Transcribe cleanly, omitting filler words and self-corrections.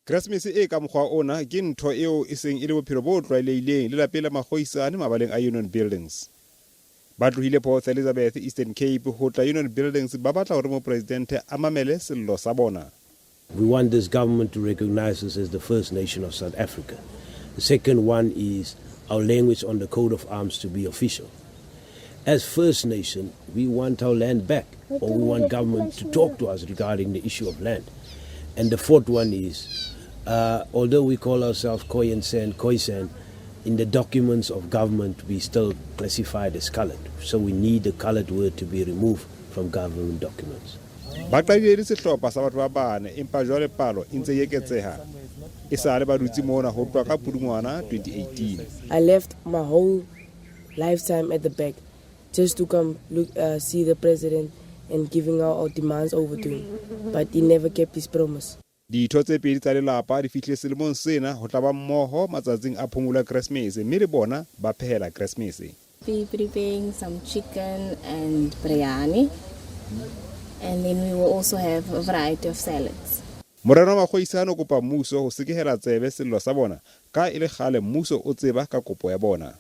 Keresemese e ka mokgwa ona ke ntho eo e seng e le bophelo bo tlwaelehileng lelapeng la Makgoisane mabaleng a Union Buildings. Ba tlohile Port Elizabeth, Eastern Cape ho tla Union Buildings ba batla hore mopresidente a mamele sello sa bona. We want this government to recognize us as the first nation of South Africa. The second one is our language on the coat of arms to be official. As First Nation, we want our land back, or we want government to talk to us regarding the issue of land. And the fourth one is, although we call ourselves Khoi and San, Khoisan, in the documents of government we still classified as colored. So we need the colored word to be removed from government documents. Ba qadile le sehlopha sa batho ba bane, empa jwale palo e ntse e eketseha. E sale ba dutse mona ho tloha ka Pudungwana 2018. I left my whole lifetime at the back just to come look, see the president and giving our demands over to him. But he never kept his promise. Ditho tse pedi tsa lelapa di fihlile selemong sena ho tla ba mmoho matsatsing a phomolo ya Keresemese, mme le bona ba phehela Keresemese. Be preparing some chicken and biryani. And then we will also have a variety of salads. Morena wa Makgoisane o kopa mmuso ho sekehela tsebe sello sa bona ka e le kgale mmuso o tseba ka kopo ya bona.